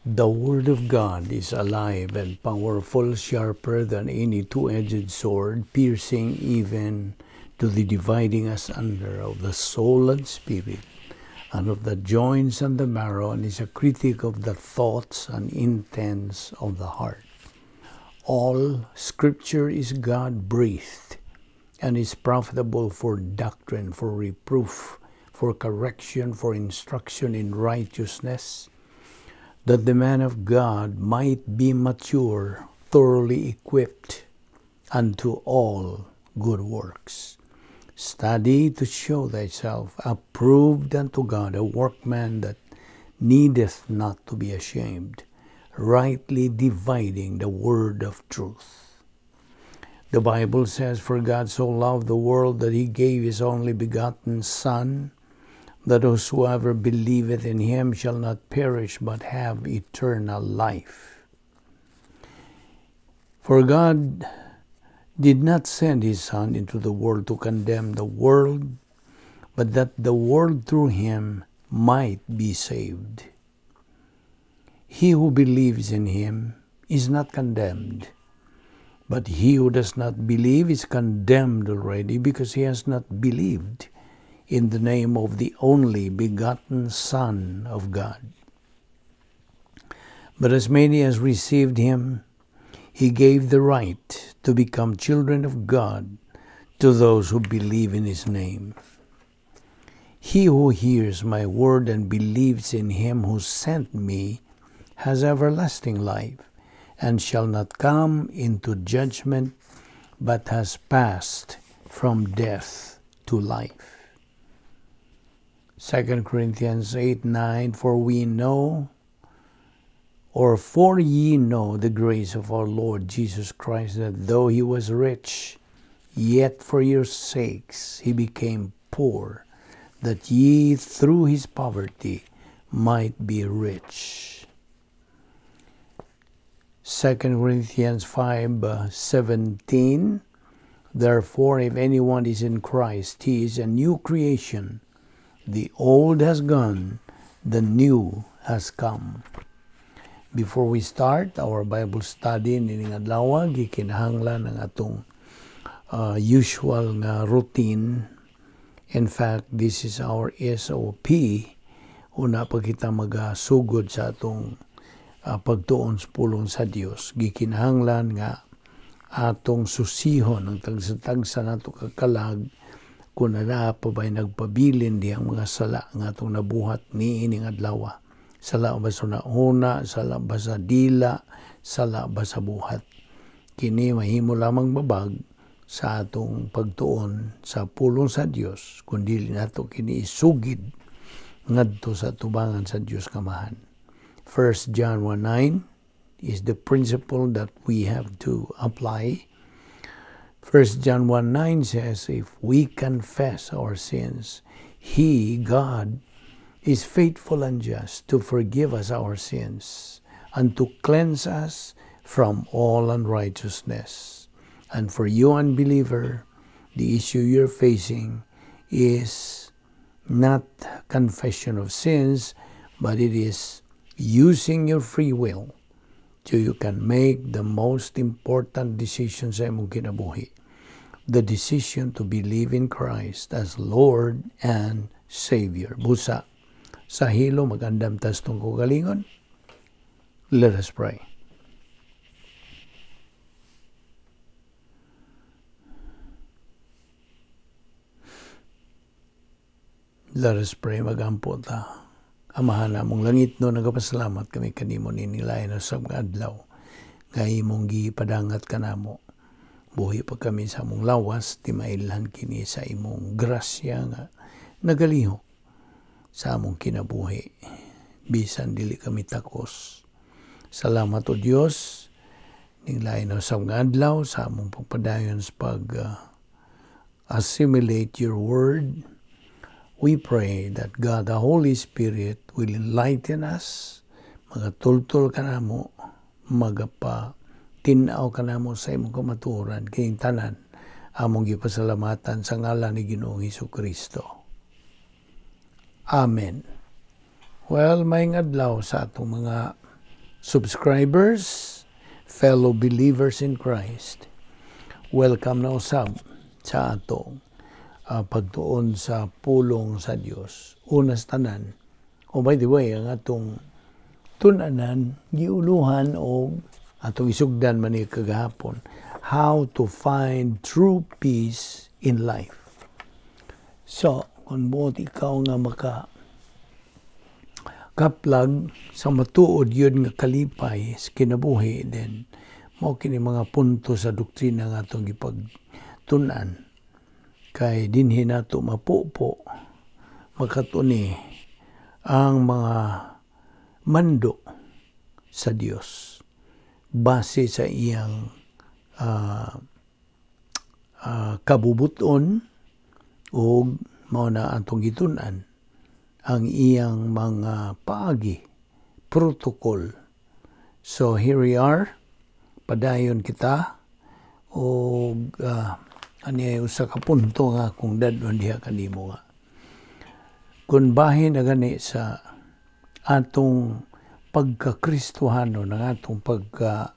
The Word of God is alive and powerful, sharper than any two-edged sword, piercing even to the dividing asunder of the soul and spirit, and of the joints and the marrow, and is a critic of the thoughts and intents of the heart. All Scripture is God-breathed and is profitable for doctrine, for reproof, for correction, for instruction in righteousness, that the man of God might be mature, thoroughly equipped unto all good works. Study to show thyself approved unto God, a workman that needeth not to be ashamed, rightly dividing the word of truth. The Bible says, "For God so loved the world that he gave his only begotten Son, that whosoever believeth in him shall not perish but have eternal life." For God did not send his Son into the world to condemn the world, but that the world through him might be saved. He who believes in him is not condemned, but he who does not believe is condemned already, because he has not believed in the name of the only begotten Son of God. But as many as received him, he gave the right to become children of God to those who believe in his name. He who hears my word and believes in him who sent me has everlasting life, and shall not come into judgment, but has passed from death to life. 2 Corinthians 8:9, "For we know, or for ye know the grace of our Lord Jesus Christ, that though he was rich, yet for your sakes he became poor, that ye through his poverty might be rich." 2 Corinthians 5:17, "Therefore, if anyone is in Christ, he is a new creation. The old has gone, the new has come." Before we start our Bible study nining adlaw, gikinahanglan ang atong usual nga routine. In fact, this is our SOP. Una pa kita magasugod sa atong pagtuon sa pulong sa Dios, gikinahanglan nga atong susihon ang tagsa-tagsa nato kakalag kung naa pa ba'y nagpabilin dihang mga sala nga atong nabuhat niining adlaw. Sala ba sa una, sala ba sa dila, sala ba sa buhat. Kini mahimo lamang babag sa atong pagtuon sa pulong sa Dios kung dili nato kini isugid ngadto sa tubangan sa Dios Kamahan. 1 John 1:9 is the principle that we have to apply. 1 John 1:9 says, "If we confess our sins, He, God, is faithful and just to forgive us our sins and to cleanse us from all unrighteousness." And for you, unbeliever, the issue you're facing is not confession of sins, but it is using your free will so you can make the most important decision sa imong kinabuhi. The decision to believe in Christ as Lord and Savior. Busa, sa hilo, mag-andam tas atong kaugalingon. Let us pray. Let us pray, magampo ta. Amahan namong langit no, nagapasalamat kami kanimo nining lain usab nga adlaw nga imong gipadangat kanamo. Buhi pa kami sa among lawas, ti mailhan kini sa imong grasya nga nagalihok sa among kinabuhi. Bisan dili kami takos. Salamat o Dios ning lain usab nga adlaw sa among pagpadayon sa pag assimilate your word. We pray that God, the Holy Spirit, will enlighten us, magatultol kanamo, magapa-tinaw kanamo sa imong kamatuoran, kining tanan, among gipasalamatan sa ngalan ni Ginoong Hesus Kristo. Amen. Well, maayong adlaw sa atong mga Subscribers, fellow believers in Christ, welcome na usab sa atong pagtuon sa pulong sa Dios. Una sa tanan, oh, by the way, ang atong tun-anan, giuluhan og atong isugdan man ni kagahapon, how to find true peace in life. So, kung buot ikaw nga maka kaplag sa matuod yun nga kalipay sa kinabuhi, then mao kini mga punto sa doktrina nga atong gipagtun-an. Kay dinhi nato mapupo makatuni ang mga mando sa Dios base sa iyang kabubuton ug mao na atong gitun-an ang iyang mga paagi, protocol. So here we are, padayon kita og ani ay usa ka punto nga akong dad-on diha kanimo nga kung bahin na gani sa atong pagka-Kristohano ng atong pagka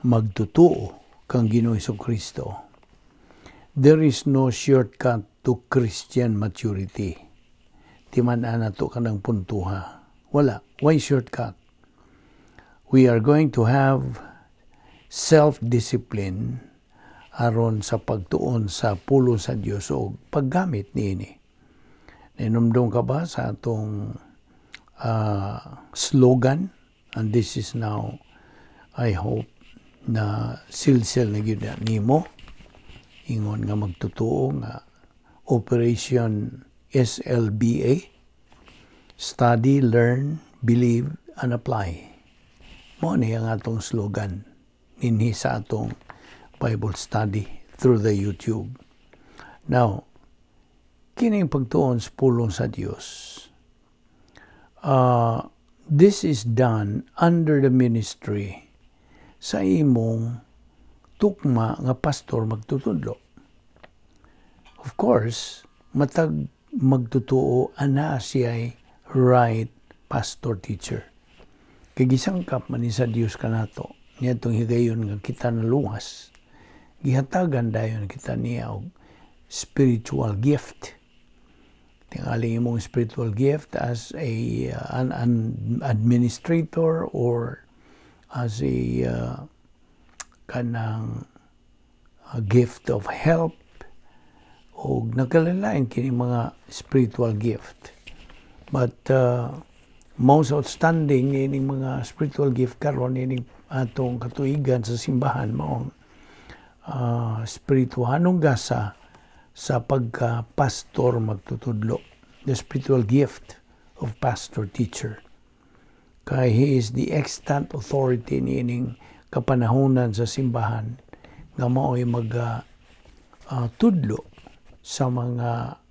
magtutuo kang Ginoong Kristo, there is no shortcut to Christian maturity. Timan-an nato kanang puntuha. Wala. Why shortcut? We are going to have self-discipline aron sa pagtuon sa pulong sa Dios o paggamit niini. Ninumdum ka ba sa atong slogan? And this is now, I hope, na silsil na gyud nimo ingon nga magtutuo nga Operation SLBA, Study, Learn, Believe, and Apply. Mao ni ang atong slogan dinhi sa atong Bible study through the YouTube. Now, kining pagtuon sa pulong sa Dios, this is done under the ministry sa imong tukma nga pastor magtutudlo. Of course, matag magtutuo ana siya'y right pastor teacher. Kay gisangkap man ni sa Dios kanato niadtong higayon nga kita naluwas, gihatagan dayon kita niya og spiritual gift. Tingali imong spiritual gift as a an administrator or as a kanang a gift of help o nagkalalain kini mga spiritual gift. But most outstanding ining mga spiritual gift karon ining atong katuigan sa simbahan maong spirituhanong gasa sa pagka-pastor magtutudlo, the spiritual gift of pastor teacher, kay he is the extant authority niining kapanahonan sa simbahan nga mao'y mag tudlo sa mga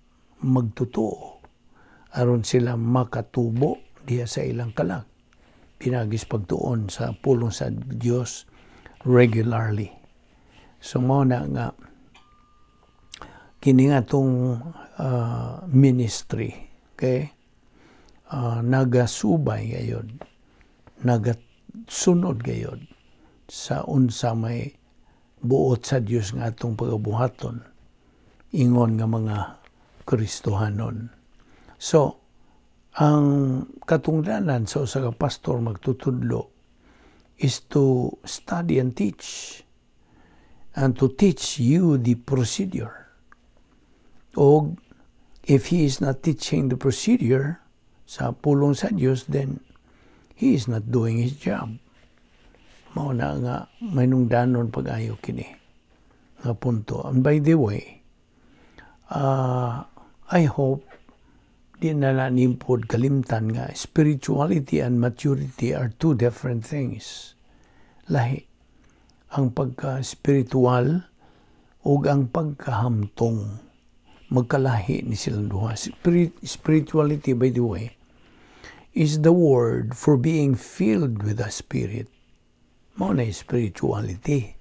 magtutuo aron sila makatubo diha sa ilang kalag pinagis pagtuon sa pulong sa Dios regularly. So mao na nga kini nga atong ministry, okay, nagasubay gayod, nagasunod gayod sa unsa may buot sa Dios nga atong pagabuhaton ingon nga mga Kristohanon. So, ang katungdanan sa usa ka pastor magtutudlo is to study and teach and to teach you the procedure. O if he is not teaching the procedure sa pulong sa Dios, then he is not doing his job. Mao na nga mahinungdanon pag-ayo kini nga punto. And by the way, I hope di na na nimpod kalimtan nga spirituality and maturity are two different things. Lahi ang pagka-spiritual ug ang pagkahamtong. Magkalahi ni silang duha. Spirituality, by the way, is the word for being filled with the Spirit. Mao na spirituality.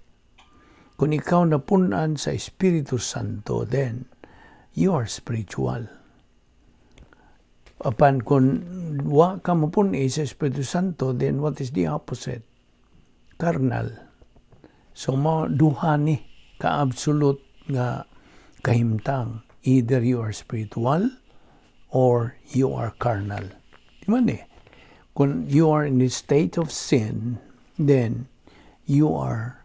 Kung ikaw napunan sa Espiritu Santo, then you are spiritual. Apan kung wa ka mapun-i sa Espiritu Santo, then what is the opposite? Carnal. So mo duha ni ka-absolute nga kahimtang. Either you are spiritual or you are carnal. Di man eh. Kung you are in the state of sin, then you are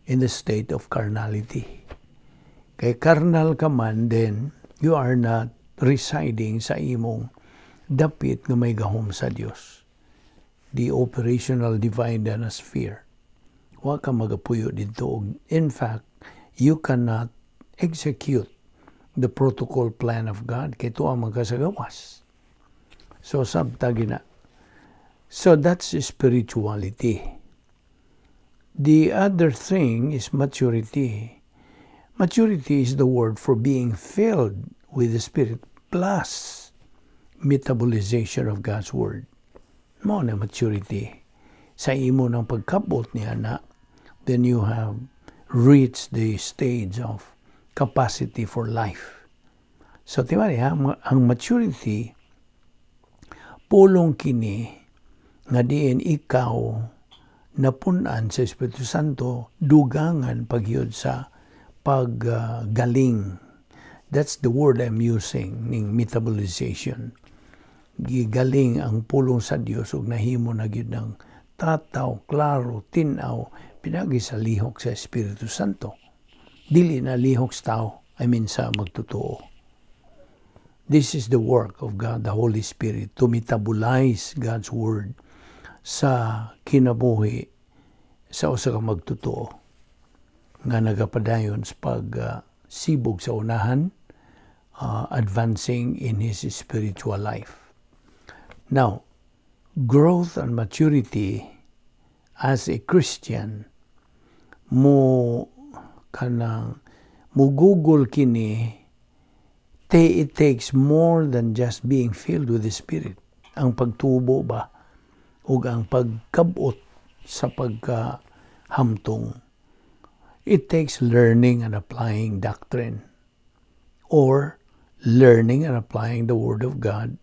in the state of carnality. Kay carnal ka man, then you are not residing sa imong dapit nga may gahom sa Dios. The operational divine sphere. Wa ka magapuyo didto. In fact, you cannot execute the protocol plan of God kay tuwa man ka sa gawas. So sabta gina. So that's spirituality. The other thing is maturity. Maturity is the word for being filled with the Spirit plus metabolization of God's Word. Mao na maturity. Sa imo ng pagkabot niya na, then you have reached the stage of capacity for life. So, di ba niya, ang maturity, pulong kini nga diin ikaw napunan sa Espiritu Santo, dugangan pagyud sa paggaling. That's the word I'm using, ning metabolization. Gigaling ang pulong sa Dios ug nahimo na gyud ng tataw, klaro, tin-aw, pinagi sa lihok sa Espiritu Santo. Dili na lihok sa tao, I mean sa magtotoo. This is the work of God, the Holy Spirit, to metabolize God's Word sa kinabuhi sa usa ka magtotoo nga nagapadayon sa pagsibog sa unahan, advancing in his spiritual life. Now, growth and maturity as a Christian mo kanang mugugol kini te, it takes more than just being filled with the Spirit. Ang pagtubo ba ug ang pagkabot sa pagkahamtong. It takes learning and applying doctrine or learning and applying the Word of God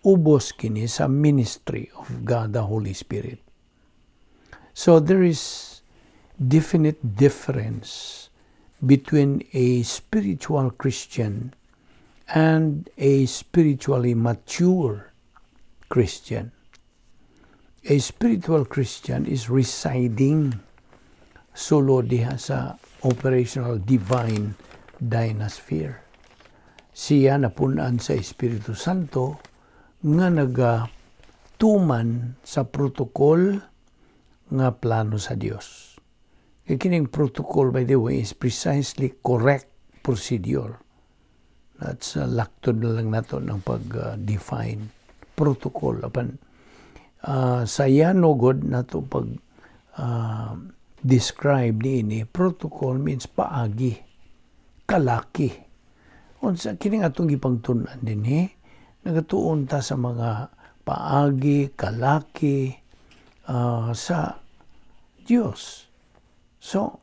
ubos kini sa ministry of God the Holy Spirit. So there is definite difference between a spiritual Christian and a spiritually mature Christian. A spiritual Christian is residing solo diha sa operational divine dynasphere. Siya napunan sa Espiritu Santo nga nagatuman sa protocol nga plano sa Dios. Kay kining protocol, by the way, is precisely correct procedure. That's laktod na lang nato ng pag-define protocol. Apan sa yano god nato pag describe niini, protocol means paagi, kalaki. Unsa kini atong gipangtun-an dinhi, nagatuon ta sa mga paagi, kalaki sa Dios. So,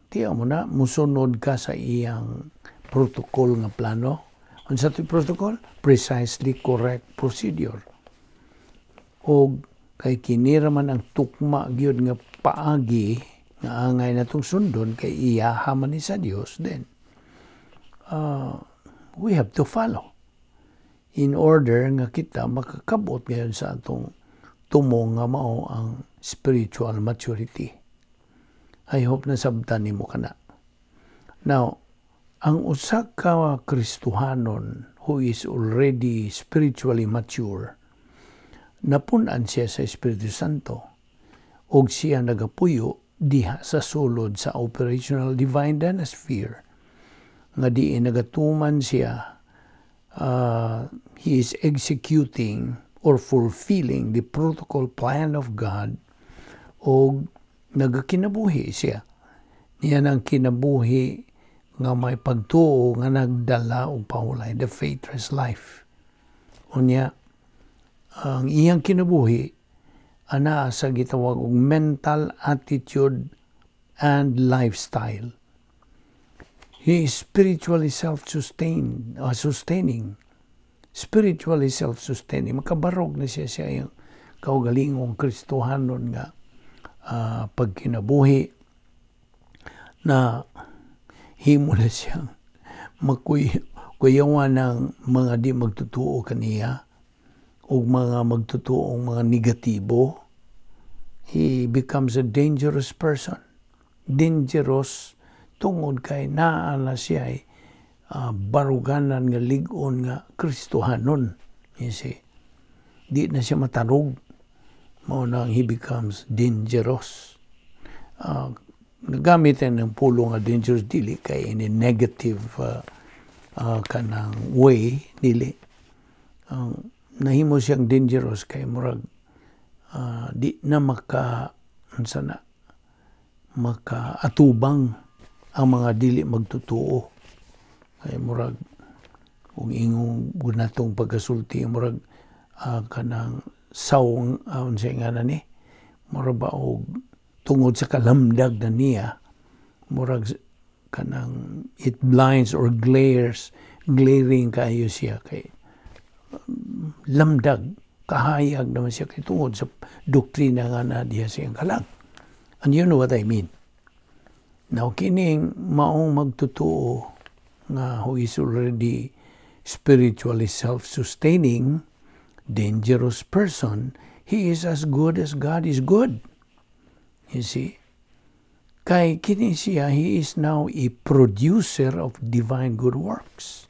tiya mo na, musunod ka sa iyang protocol nga plano. Unsa to protocol? Precisely correct procedure. O kay kini man ang tukma gyud nga paagi nga angay natong sundon kay iyaha man ni sa Dios, then we have to follow in order nga kita makakabot ngayon sa atong tumong nga mao ang spiritual maturity. I hope na sabtan nimo kana. Now, ang usa ka Kristohanon who is already spiritually mature, napun-an siya sa Espiritu Santo og siya nagapuyo diha sa sulod sa operational divine dynasphere nga diin nagatuman siya, he is executing or fulfilling the protocol plan of God og nagakinabuhi siya niya ng kinabuhi nga may pagtuo nga nagdala og pahulay, the faithless life. Unya ang iyang kinabuhi ana sa gitawag og mental attitude and lifestyle. He is spiritually self-sustained, sustaining. Spiritually self-sustaining. Makabarog na siya sa iyang kaugalingong Kristohanon nga pagkinabuhi na himo na siyang makuyawan ng mga di magtutuo kaniya o mga magtutuong mga negatibo. He becomes a dangerous person. Dangerous tungod kay naa na siya ay baruganan nga lig-on nga Kristohanon. You see? Di na siya matarog. Mao nang he becomes dangerous. Nagamit ng pulong nga dangerous, dili kay in a negative kanang way, dili. Nahimo siyang dangerous kay murag di na maka unsa na makaatubang ang mga dili magtutuo. Kay murag kung ingong gunatong pagkasulti, murag kanang sawng unsa nga na ni murag ba og tungod sa kalamdag na niya, murag kanang it blinds or glares, glaring kayo siya kay lamdag kahayag naman siya kay tungod sa doktrina nga na diha siyang kalag. And you know what I mean. Now, kining maong magtutuo nga who is already spiritually self-sustaining, dangerous person, he is as good as God is good. You see? Kay kini siya, he is now a producer of divine good works.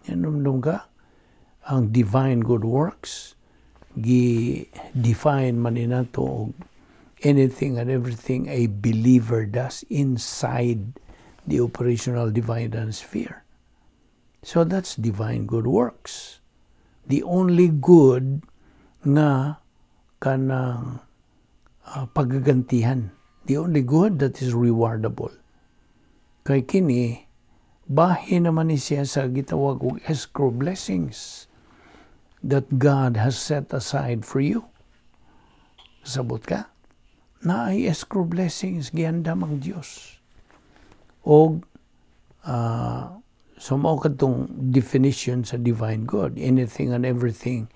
Yan ka? Ang divine good works, gi-define man ni nato anything and everything a believer does inside the operational divine sphere. So that's divine good works. The only good nga kanang pagagantihan. The only good that is rewardable. Kay kini, bahin naman ni siya sa gitawag og escrow blessings that God has set aside for you. Sabot ka? Naay escrow blessings giandam ang Dios. Og so mao kadtong definition sa divine good, anything and everything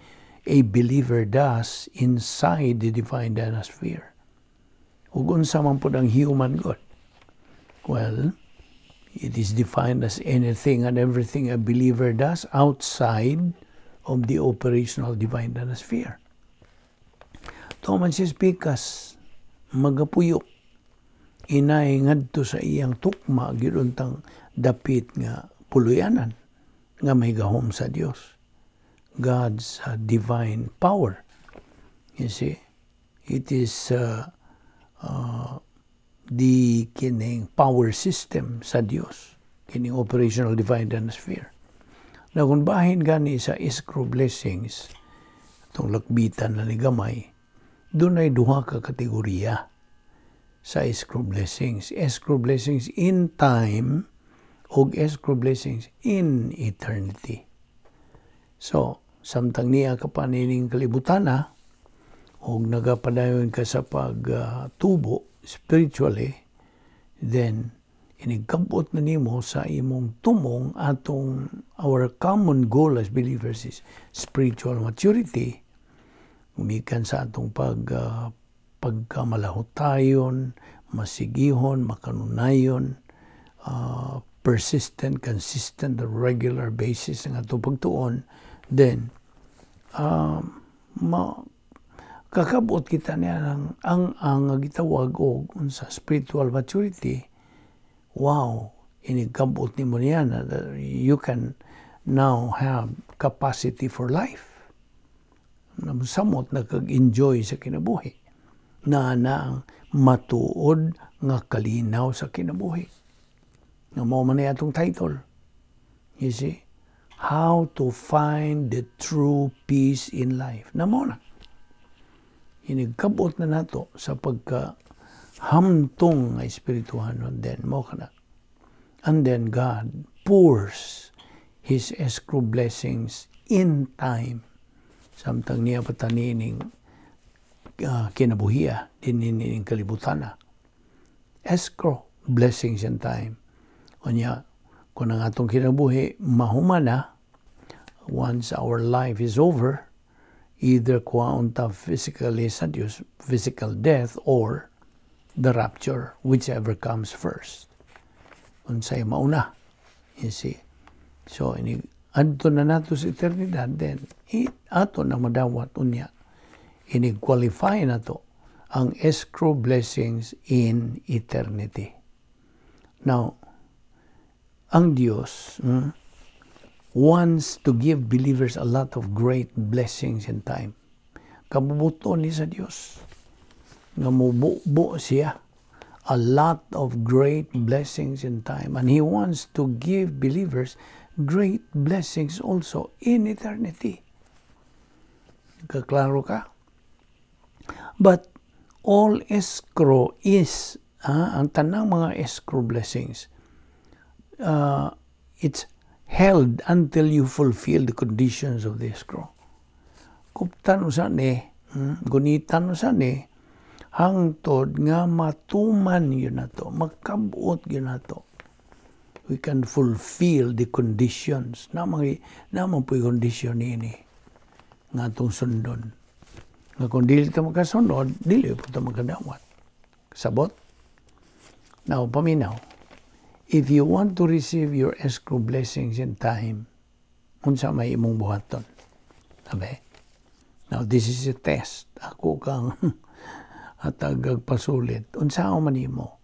a believer does inside the divine sphere. Ug unsa man pud ang human good? Well, it is defined as anything and everything a believer does outside of the operational divine sphere. Tuman siya pikas, magapuyo, inay ngadto sa iyang tukma gyud untang dapit nga puluyanan nga may gahom sa Dios. God's divine power. You see, it is the kining power system sa Dios, kining operational divine sphere. Na kung bahin gani sa escrow blessings, itong lakbitan na ni gamay, dunay duha ka kategorya sa escrow blessings. Escrow blessings in time og escrow blessings in eternity. So, samtang niya ka pa nining kalibutana, og nagapadayon ka sa pagtubo spiritually, then inigkabot na nimo sa imong tumong atong our common goal as believers is spiritual maturity, gumikan sa atong pagkamalahutayon, masigihon, makanunayon, persistent, consistent, regular basis ng atong pagtuon, then kakabot kita niya ang gitawag og unsa, spiritual maturity. Wow, inigkabot nimo niya na you can now have capacity for life. Samot na kag-enjoy sa kinabuhi. Na ang matuod nga kalinaw sa kinabuhi. Nga mao man atong title. You see? How to find the true peace in life. Na mao na. Inigkabot na nato sa pagka hamtong nga espirituhanon, then mao kana. And then God pours His escrow blessings in time. Samtang niya patanining kinabuhiya, dinining kalibutana. Escrow blessings in time. Unya, kung ang atong kinabuhi, mahumana, Once our life is over, either kuhaon ta physically sa Dios, physical death, or the rapture, whichever comes first. Unsay mauna, you see. So, ini, adto na nato sa eternidad, then, ato na madawat unya. Ini-qualify na to ang escrow blessings in eternity. Now, ang Dios wants to give believers a lot of great blessings in time. Kabubuton ni sa Dios nga mububo siya a lot of great blessings in time, and He wants to give believers great blessings also in eternity. Kaklaro ka? But all escrow is, ang tanang mga escrow blessings, it's held until you fulfill the conditions of the escrow. Kuptan usa ni, gunitan usa ni, hangtod nga matuman gyud nato, makabuot gyud nato. We can fulfill the conditions. Naman po'y condition ini nga atong sundon. Nga kung dili ta makasunod, dili po ta makadawat. Sabot? Now, paminaw. If you want to receive your escrow blessings in time, unsa may imong buhaton? Sabi? Now, this is a test. Ako kang hatagag pasulit. Unsa man nimo?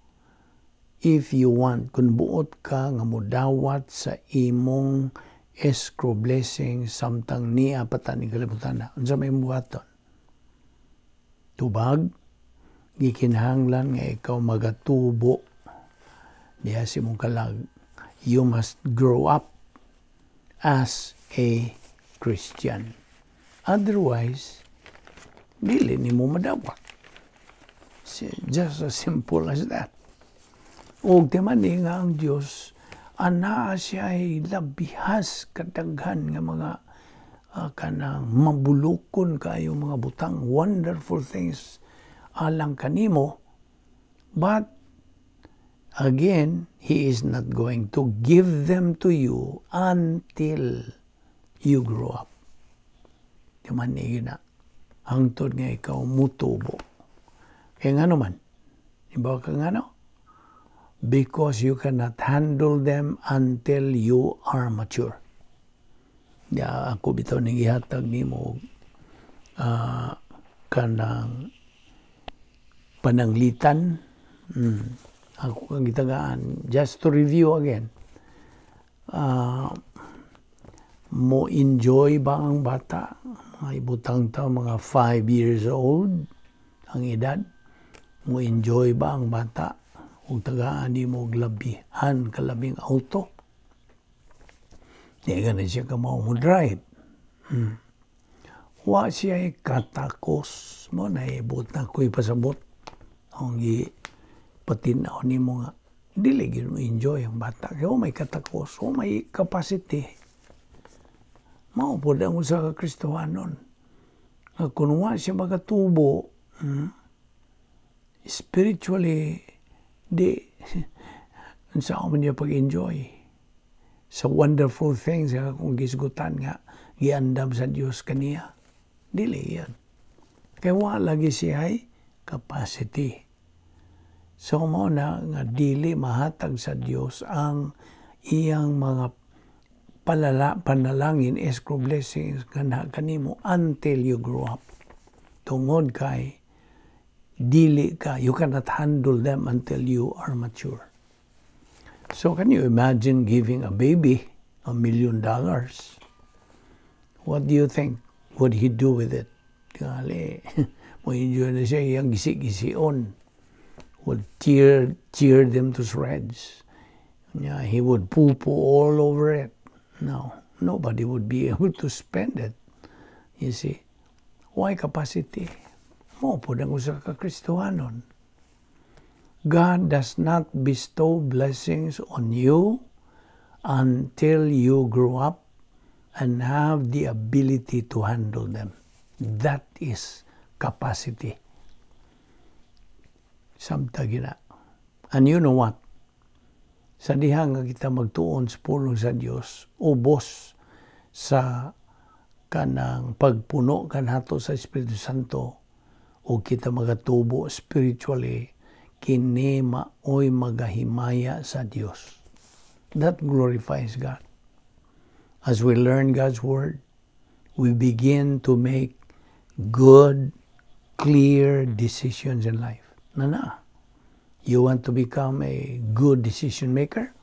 If you want, kung buot ka nga mudawat sa imong escrow blessings samtang niya pa ta ni kalibutan na, unsa may imong buhaton? Tubag, gikinahanglan nga ikaw magatubo diha sa imong kalag. You must grow up as a Christian. Otherwise, dili nimo madawat. Just as simple as that. Og timan ni nga ang Dios anaa siya ay labihas kadaghan nga mga kanang mabulukon kayo mga butang, wonderful things alang kanimo, but again, He is not going to give them to you until you grow up. Timan ni na hangtod nga ikaw mutubo. Kaya nga naman, iba ka nga no? Because you cannot handle them until you are mature. Ya, ako bitaw ning ihatag nimo kanang pananglitan. Ako kang gitagaan. Just to review again. Mo enjoy ba ang bata? Mga ibutang ta, mga 5 years old ang edad. Mo enjoy ba ang bata? Ug tagaan nimo og labihan kalabing auto. Di gani siya kamao mo drive. Wa siya katakos mo na ibot na ko'y pasabot. Ang gi patinaw nimo nga dili gyud mo enjoy ang bata kay may katakos o may capacity. Mao pod ang usa ka Kristohanon. Nga kung wa siya magatubo spiritually, di unsa man niya pag-enjoy sa wonderful things nga kung gisgutan nga giandam sa Dios kaniya. Dili yan. Kay wa lagi siya ay capacity. So mao na nga dili mahatag sa Dios ang iyang mga panalangin, escrow blessings kana kanimo until you grow up. Tungod kay dili ka, you cannot handle them until you are mature. So can you imagine giving a baby $1 million? What do you think would he do with it? Tingali, mo enjoy na siya iyang gisi-gision. Would tear them to shreds. Yeah, he would poo-poo all over it. No, nobody would be able to spend it. You see, why capacity? Mao pod ang usa ka Kristohanon. God does not bestow blessings on you until you grow up and have the ability to handle them. That is capacity. Samta gina. And you know what? Sa diha nga kita magtuon sa pulong sa Dios, ubos Sa kanang pagpuno kanato sa Espiritu Santo o kita magatubo spiritually, kini maoy magahimaya sa Dios. That glorifies God. As we learn God's word, we begin to make good, clear decisions in life. Na na. You want to become a good decision maker?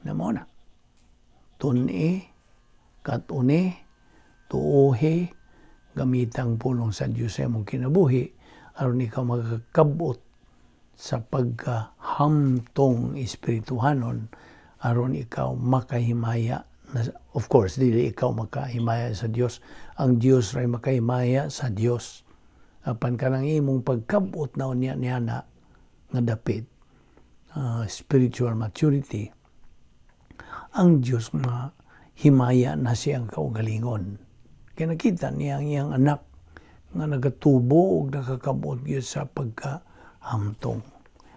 Na mao na. Tun-i, kat-oni, tuohi, gamitang pulong sa Diyos sa imong kinabuhi, aron ikaw magkabot sa pagkahamtong espirituhanon, aron ikaw makahimaya. Of course, dili ikaw makahimaya sa Dios. Ang Dios ray makahimaya sa Dios. Apan kanang imong pagkabot na unya niya na nga dapit spiritual maturity, ang Dios nga himaya na siyang kaugalingon. Kaya nakita niya ang iyang anak nga nagatubo ug nakakabot gyud sa pagkahamtong.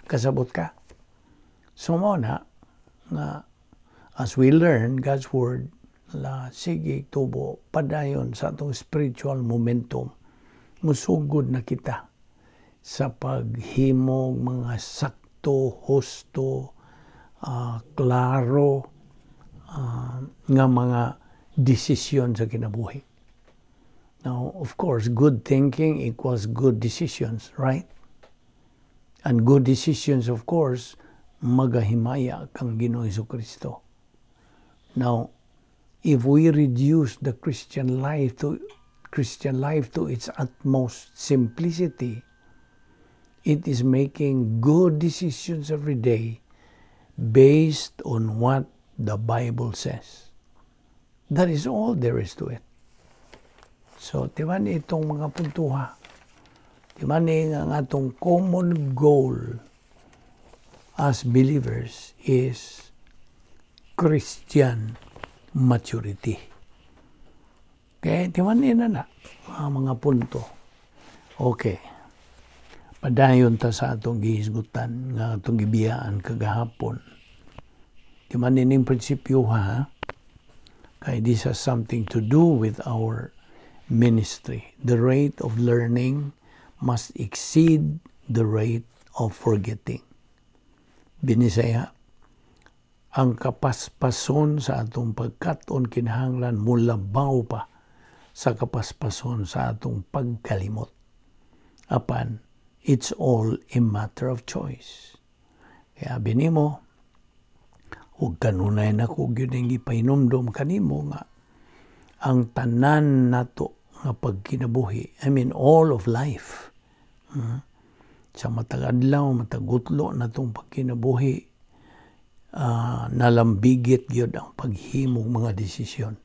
Kasabot ka? So mao na nga as we learn God's word, la sige tubo padayon sa atong spiritual momentum, musugod na kita sa paghimog mga sakto, husto, klaro nga mga desisyon sa kinabuhi. Now, of course, good thinking equals good decisions, right? And good decisions, of course, magahimaya kang Ginoong Kristo. Now, if we reduce the Christian life to its utmost simplicity, it is making good decisions every day based on what the Bible says. That is all there is to it. So, di ba ni itong mga puntuha? Di ba ni ang atong common goal as believers is Christian maturity? Okay, di ba ni na na ang mga punto? Okay. Padayon ta sa atong gihisgutan nga atong gibiyaan kagahapon. Di man ning prinsipyo, ha? Kay this has something to do with our ministry. The rate of learning must exceed the rate of forgetting. Binisaya, ang kapaspason sa atong pagkat-on kinahanglan mulabaw pa sa kapaspason sa atong pagkalimot. Apan, it's all a matter of choice. Kaya binimo, ug kanunay na ko gyud ang gipahinumdom kanimo nga ang tanan nato nga pagkinabuhi, I mean, all of life, sa matag adlaw, matag gutlo natong pagkinabuhi, nalambigit gyud ang paghimog mga desisyon.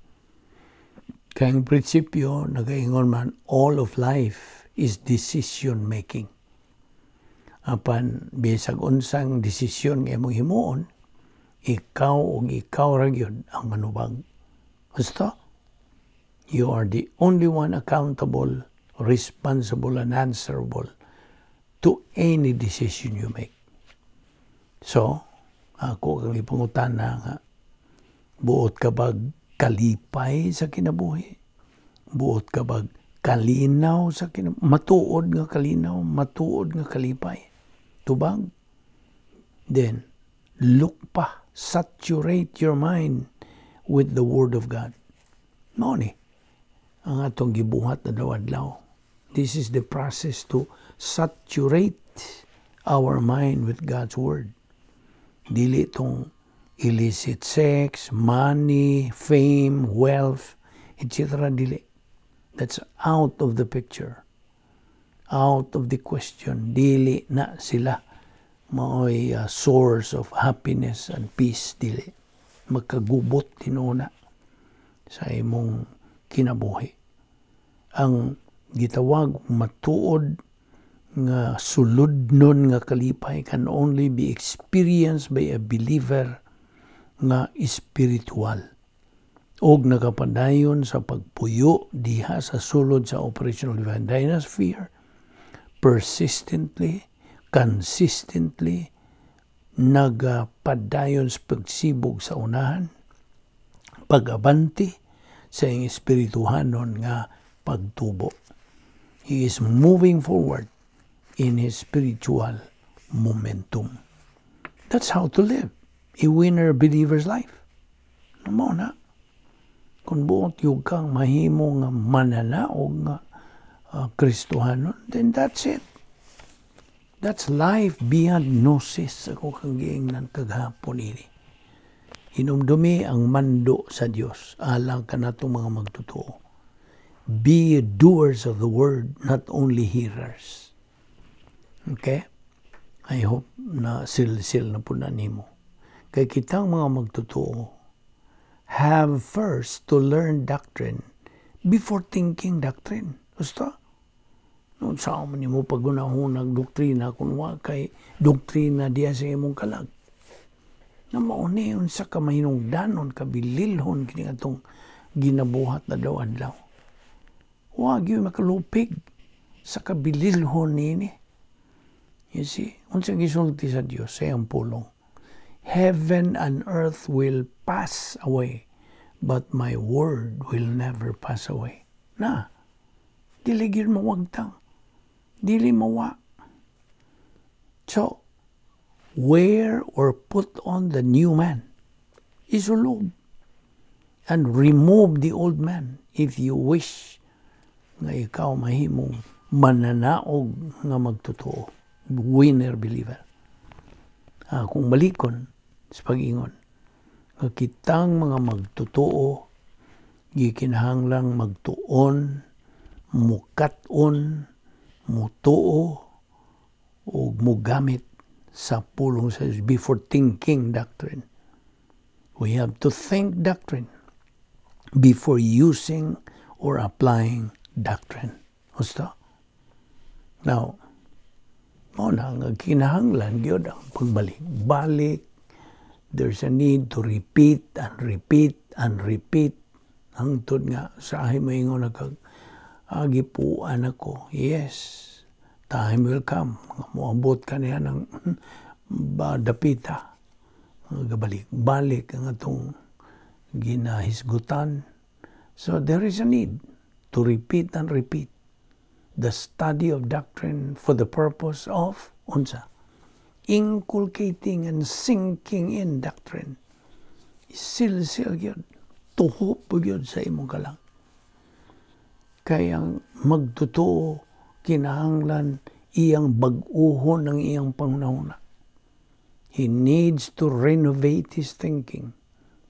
Kay ang prinsipyo, nagaingon man, all of life is decision making. Apan, bisag unsang desisyon nga imong himuon, ikaw ug ikaw ra gyud ang manubag. Gusto? You are the only one accountable, responsible, and answerable to any decision you make. So, ako kang ipangutana nga, buot ka ba kalipay sa kinabuhi? Buot ka ba kalinaw sa kinabuhi? Matuod nga kalinaw, matuod nga kalipay. Tubag? Then, look pa, saturate your mind with the Word of God. Mao ni ang atong gibuhat na adlaw. This is the process to saturate our mind with God's Word. Dili tong illicit sex, money, fame, wealth, etc. Dili. That's out of the picture. Out of the question. Dili na sila maoy source of happiness and peace, dili. Magkagubot tinuod na sa imong kinabuhi. Ang gitawag matuod nga suludnon nga kalipay can only be experienced by a believer nga spiritual og nakapadayon sa pagpuyo diha sa sulod sa operational divine dynasphere, persistently, consistently, nagapadayon sa pagsibog sa unahan, pag-abante. sa iyang espirituhanon nga pagtubo. He is moving forward in his spiritual momentum. That's how to live a winner believer's life. Mao na. Kung buot gyud kang mahimo nga mananaog nga Kristohanon, then that's it. That's life beyond gnosis, ako kang giingnan kagahapon ini. Hinumdumi ang mando sa Dios alang kanatong mga magtotoo. Be doers of the word, not only hearers. Okay? I hope na silsil na pud na nimo. Kay kitang mga magtotoo have first to learn doctrine before thinking doctrine. Gusto? No, sa man nimo pagunahunag doktrina kung wa kay doktrina diya sa imong kalag? Na mao ni unsa ka mahinungdanon, kabililhon kini atong ginabuhat na daw adlaw. Wa gyud makalupig sa kabililhon nini. You see, unsa gisulti sa Dios sa iyang pulong? "Heaven and earth will pass away, but my word will never pass away." Na, dili gyud mawagtang. Dili mawa. So, wear or put on the new man. Isulob. And remove the old man if you wish nga ikaw mahimong mananaog nga magtotoo. Winner believer. Kung balikon sa pag-ingon, nga kitang mga magtotoo, gikinahanglang magtuon, mukat-on, mutuo, ug mugamit sa pulong sa Diyos before thinking doctrine. We have to think doctrine before using or applying doctrine. Gusto? Now, mao na nga kinahanglan gyud ang pagbalik. Balik, there's a need to repeat and repeat and repeat hangtod nga sa moingon na kag agipuan ako. Yes, time will come. Moabot ka niya ng dapita. Gabalik, balik ang atong ginahisgutan. So there is a need to repeat and repeat the study of doctrine for the purpose of unsa? Inculcating and sinking in doctrine. Silsil gyud. Tuhop gyud sa imong kalag. Kay ang magtotoo kinahanglan iyang bag-uhon ang iyang panghunahuna. He needs to renovate his thinking.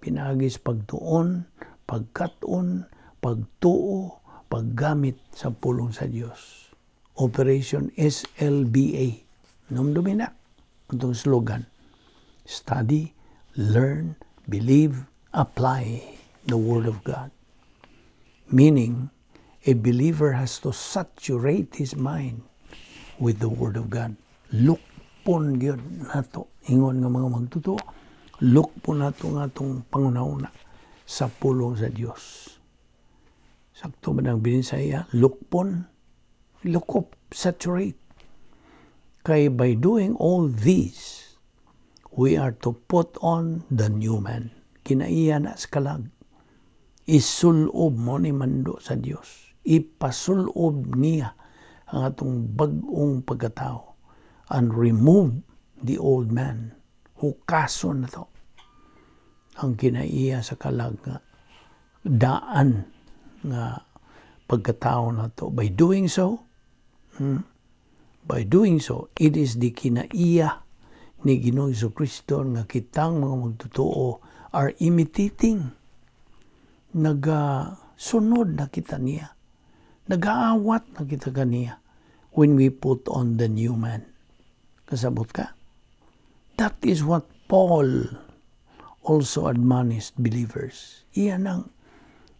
Pinaagi sa pagtuon, pagkat-on, pagtuo, paggamit sa pulong sa Dios. Operation SLBA. Hinumdumi na itong slogan. Study, learn, believe, apply the Word of God. Meaning, a believer has to saturate his mind with the Word of God. Lukpon gyud nato ingon nga mga magtotoo. Lukpon nato nga atong panghunahuna sa pulong sa Dios. Sakto ba ng Binisaya? Lukpon, lukop, saturate. Kay by doing all these, we are to put on the new man. Kinaiya na sa kalag. Isulob mao ni mando sa Dios. Ipasulob niya ang atong bag-ong pagkatao and remove the old man. Hukason na to. Ang kinaiya sa kalag nga daan nga pagkatao na to. By doing so, it is the kinaiya ni Ginoong Kristo nga kitang mga magtotoo are imitating. Nagasunod na kita niya. Nagaawat na kita kaniya when we put on the new man. Kasabot ka? That is what Paul also admonished believers. Iyan ang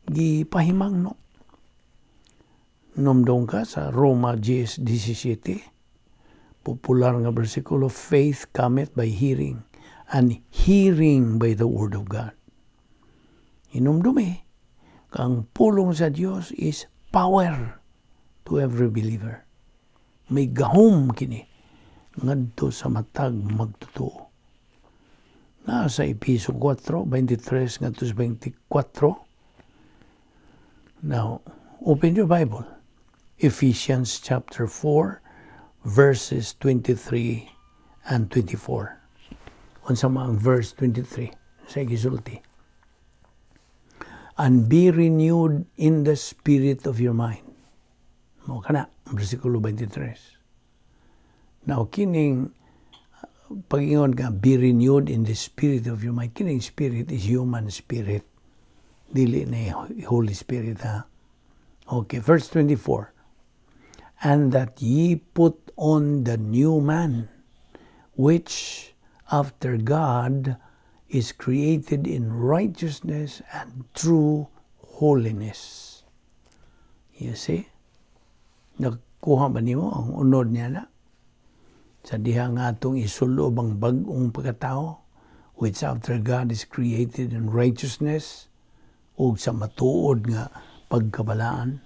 gipahimangno. Numdong ka sa Roma 10:17, popular nga bersikulo, "Faith cometh by hearing, and hearing by the word of God." Hinumdumi, ang pulong sa Dios is power to every believer. May gahom kini ngadto sa matag magtotoo. Na sa Episo 4:23 ngadto sa 24. Now, open your Bible. Ephesians chapter 4, verses 23 and 24. Unsa man ang verse 23 sa gisulti? "And be renewed in the spirit of your mind." Mao kana, versikulo 23. Now, kining pag-ingon ka, "Be renewed in the spirit of your mind." Kining spirit is human spirit. Dili na Holy Spirit, ha? Okay, verse 24. "And that ye put on the new man, which after God is created in righteousness and true holiness." You see? Nakuha ba nimo ang unod niya na? Sa diha nga atong isulob ang bag-ong pagkatao, which after God is created in righteousness, ug sa matuod nga pagkabalaan,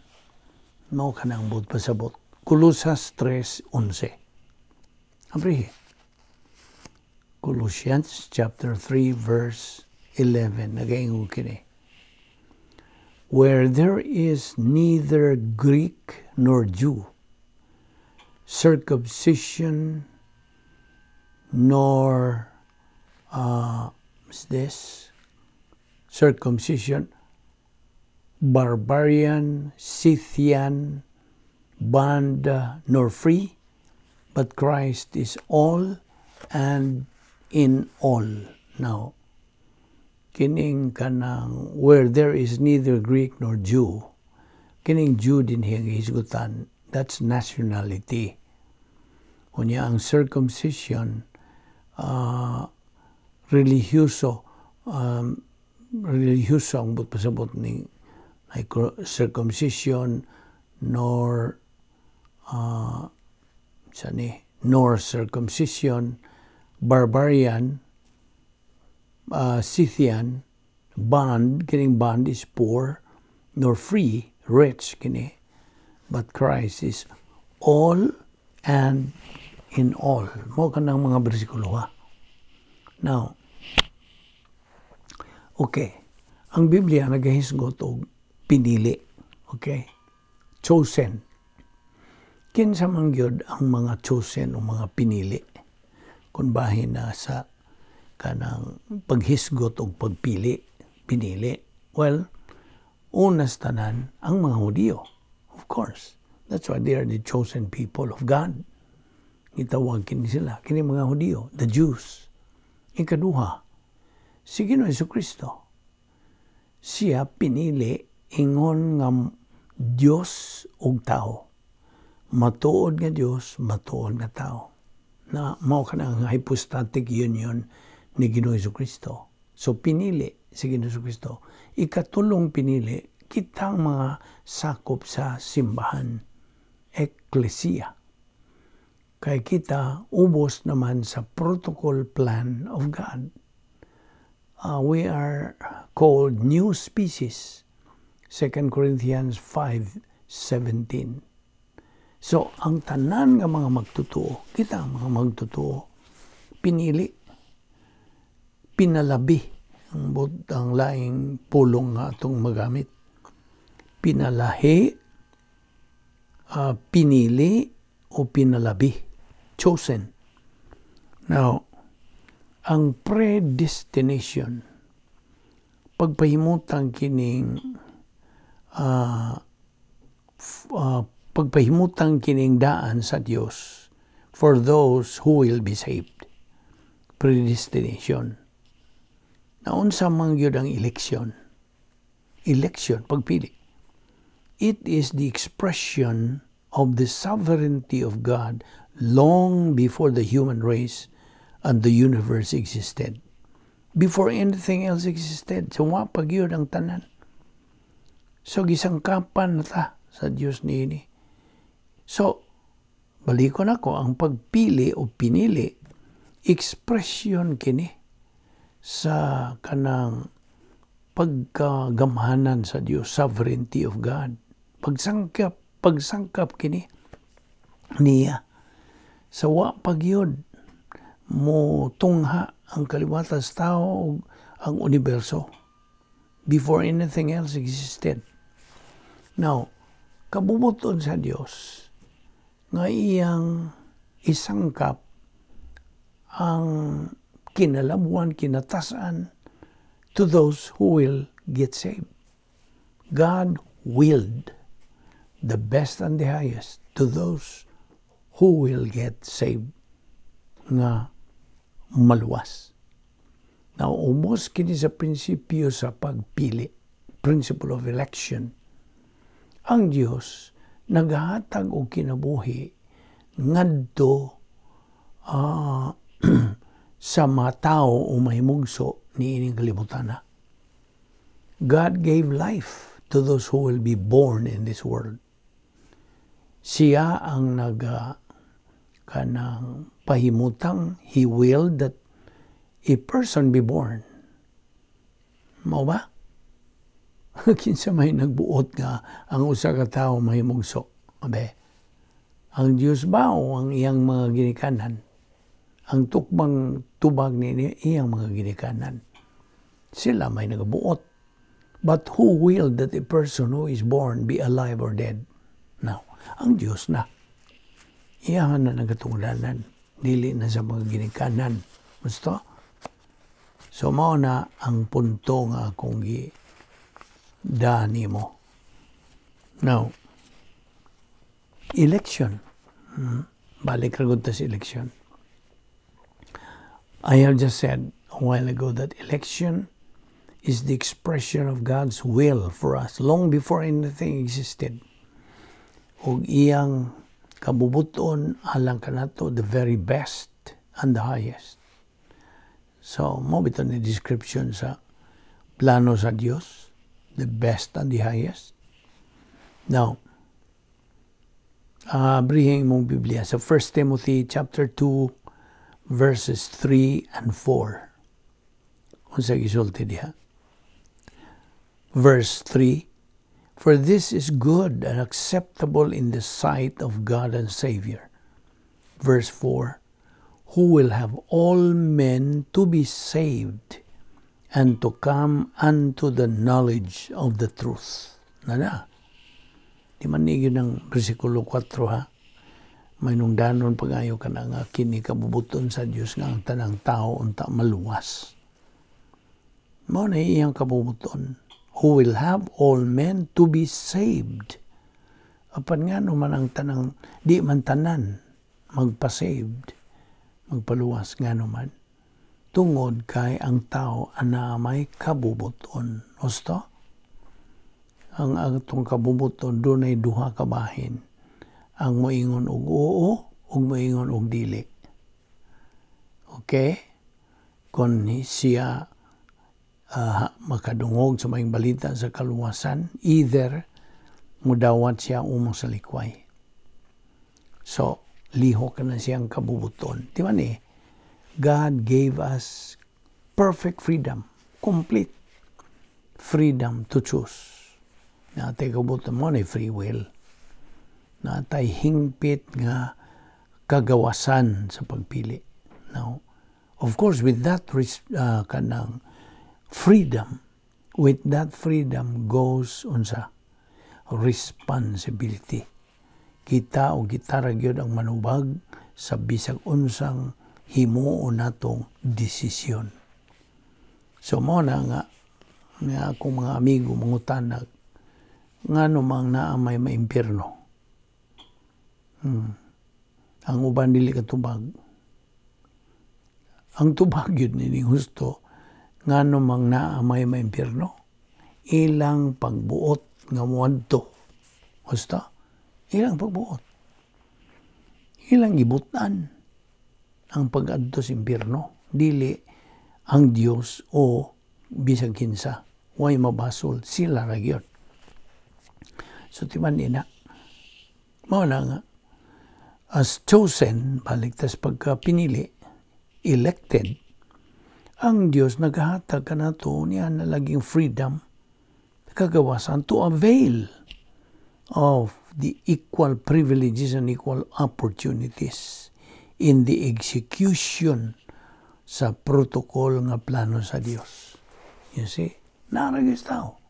mao kanang buot pasabot. Colosas 3:11. Abrihi. Colossians chapter 3 verse 11, nagaingon kini: "Where there is neither Greek nor Jew, circumcision nor," this circumcision, "barbarian, Scythian, bond nor free, but Christ is all and in all." Now, kining kanang "where there is neither Greek nor Jew," kining Jew dinhi ang hisgutan, that's nationality. Unya ang circumcision, religyoso ang pasabot ni like circumcision nor sa ni nor circumcision, barbarian, Scythian, bond, kining bond is poor, nor free, rich kini, but Christ is all and in all." Mao kanang mga bersikulo, ha. Now, okay, ang Biblia nagahisgot og pinili. Okay? Chosen. Kinsa man gyud ang mga chosen o mga pinili? Kung bahin na sa kanang paghisgot og pagpili, pinili. Well, una sa tanan, ang mga Hudiyo. Of course. That's why they are the chosen people of God. Gitawag kini sila, kini mga Hudiyo, the Jews. Ikaduha, si Ginoong Kristo. Siya pinili ingon nga Dios ug tao. Matuod nga Dios, matuod nga tao. Na mao kana ang hypostatic union ni Ginoong Kristo. So pinili si Ginoong Kristo. Ikatulong pinili kitang mga sakop sa simbahan, eklesia. Kay kita ubos naman sa protocol plan of God. We are called new species. 2 Corinthians 5:17. So, ang tanan nga mga magtotoo, kita ang mga magtotoo, pinili, pinalabi, ang laing pulong nga atong magamit. Pinalahi, pinili, o pinalabi. Chosen. Now, ang predestination, pagpahimutang kining daan sa Dios for those who will be saved. Predestination. Naunsa man gyud ang election? Election, pagpili. It is the expression of the sovereignty of God long before the human race and the universe existed. Before anything else existed. So, wa pa gyud ang tanan. So, gisangkapan na ta sa Dios niini. So, balikon ako, ang pagpili o pinili, expression kini sa kanang pagkagamhanan sa Dios, sovereignty of God. Pagsangkap kini niya sa wa pa gyud mo tungha ang kaliwatan sa tao ug ang universo, before anything else existed. Now, kabubuton sa Dios nga iyang isangkap ang kinalabuan, kinatasan to those who will get saved. God willed the best and the highest to those who will get saved nga maluwas. Now, ubos kini sa prinsipyo sa pagpili, principle of election. Ang Dios naghatag og kinabuhi ngadto sa mga tao o mahimugso niining kalibutan. God gave life to those who will be born in this world. Siya ang naga kanang pahimutang, He willed that a person be born. Mao ba? Kinsa may nagbuot nga ang usa ka tawo mahimugso? Abe, ang Dios ba o ang iyang mga ginikanan? Ang tukbang tubag ni iyang mga ginikanan. Sila may nagabuot. But who will that a person who is born be alive or dead? Now, ang Dios na. Iyahan na nagatungdanan. Dili na sa mga ginikanan. Gusto? So, mao na ang punto nga akong gi dani mo. Now, election. Balik ra ta sa election. I have just said a while ago that election is the expression of God's will for us long before anything existed. Og iyang kabubuton alang kanato, the very best and the highest. So, mao bitaw ni description sa plano sa Dios, the best and the highest. Now, abrihin mong Biblia sa 1 Timothy chapter 2 verses 3 and 4. Unsa gisulti diha? Verse 3: "For this is good and acceptable in the sight of God and Savior." Verse 4: "Who will have all men to be saved and to come unto the knowledge of the truth." Na na. Di man ni ng versikulo 4 ha. May nungdanon pag-ayo ka na nga kini kabubuton sa Dios nga ang tanang tao unta maluwas. Mao na iyang kabubuton. "Who will have all men to be saved." Apan nga man ang tanang, di man tanan magpa-saved, magpaluwas? Nga man? Tungod kay ang tao ana may kabubuton. Husto? Ang atong kabubuton dunay duha ka bahin. Ang moingon og oo ug moingon og dili. Okay? Kung siya makadungog sa maayong balita sa kaluwasan, either mudawat siya o mosalikway. So, lihok na siyang kabubuton. Di ba ni? God gave us perfect freedom, complete freedom to choose. Natay kabubuton mao ni free will. Natay hingpit nga kagawasan sa pagpili. Now, of course, with that kanang freedom, with that freedom goes unsa? Responsibility. Kita o kita ra gyud ang manubag sa bisag unsang himuon natong desisyon. So mao na nga nga akong mga amigo mangutanag ngano mang naa may maimpyerno. Ang uban dili katubag. Ang tubag yun ni husto, ngano mang naa may maimpyerno? Ilang pagbuot nga muadto. Husto? Ilang pagbuot. Ilang gibutan ang pag-adto sa impyerno. Dili ang Dios o bisag kinsa. Way mabasol sila ra gyud. So timan ina. Mao na nga as chosen, baligtas pagka pinili, elected, ang Dios naghahatag kanato niya na laging freedom, kagawasan to avail of the equal privileges and equal opportunities in the execution sa protocol nga plano sa Dios. You see? Naa ra gyud tao.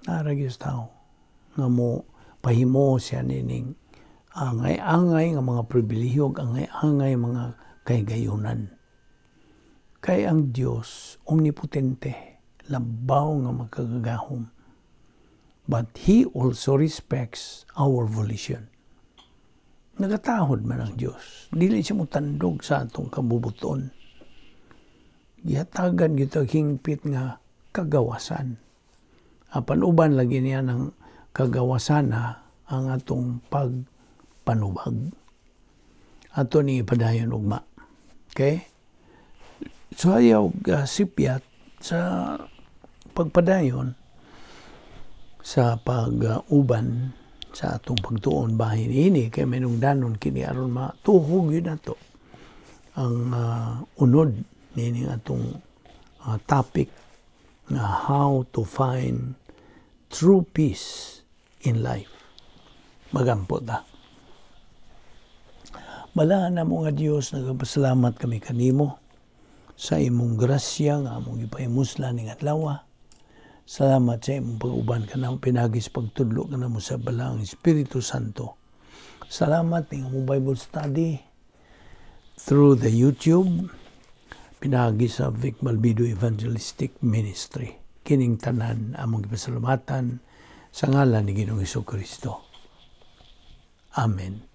Naa ra gyud tao. nga mo pahimo siya nining angay-angay nga mga pribilehyo, angay-angay mga kahigayunan. Kay ang Dios omnipotente, labaw nga makagagahom. But He also respects our volition. Nagatahod man ang Dios. Dili siya motandog sa atong kabubuton. Gihatagan kita hingpit nga kagawasan. Apan uban lagi niya ng kagawasan na ang atong pagpanubag. Ato ni ipadayon ugma. Okay? So ayaw sipyat sa pagpadayon sa pag-uban sa atong pagtuon bahin ini kay minungdanon kini aron matuhog yun nato ang unod nining atong topic nga how to find true peace in life. Magampo ta. Balaan na mo nga Dios, nagapasalamat kami kanimo sa imong grasya nga among gipahimuslan ning adlaw. Salamat sa imong pag-uban kanamo pinaagi sa pagtudlo kanamo sa Balaang Espiritu Santo. Salamat ning among Bible study through the YouTube pinaagi sa Vic Malbido Evangelistic Ministry. Kining tanan among gipasalamatan sa ngalan ni Ginoong Kristo. Amen.